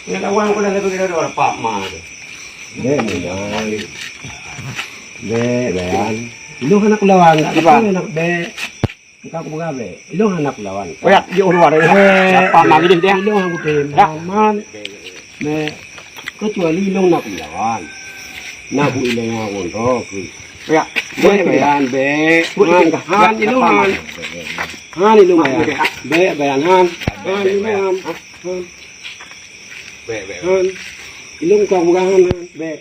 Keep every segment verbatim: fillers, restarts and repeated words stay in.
Nyan lawan ku dah lagèe dua rapat ma tu. Bèk, bèk. Bèk, bèk. Ilôn hana kulawan, tak apa, nak bèk. Engkau aku peugah bèk. Ilôn hana kulawan. Oh ya, di luar ya. Bèk. Apa ma gini dia? Ilôn aku tem. Ya. Man. Bèk. Kecuali ilôn nak kulawan. Nak ku ilôn aku tu. Ya. Bèk, bèk, bèk. Bèk. Han, han, ilôn han. Han, ilôn han. Bèk, bèk, han. Han, ilôn han. Han. Bèk, bèk. Han. Ilôn kau peugah han, han. Bèk.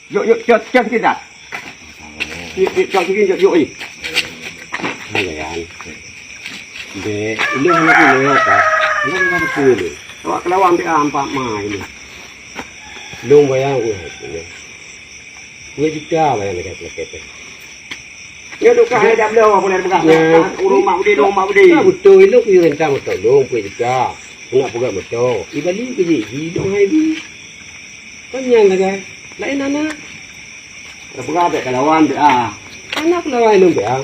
Yuk, yuk, cot, cot sikit dah. Yuk, yuk, cot sikit, yuk, yuk, eh. Hai, Yan. Bèk, ilôn hana guna apa? Ilôn hana guna apa? Awak kelawan bèk ah, empat ma ini. Ilôn bayang, uh, Dua juta bayang dekat plaket tu. Nyoe duka hai dak bloe, aku nak peugah. Ya. Ureueng mak budi, ureueng mak budi. Ka beutôi, ilôn kuyue renta moto lôn, dua juta. Aku nak peugah moto. Ibali ke ji, ji dong hai bi. Kan nyan sagai. Laén hana. Dak peugah bèk kalawan bèk ah. Hana kulawan ilôn bèk ah.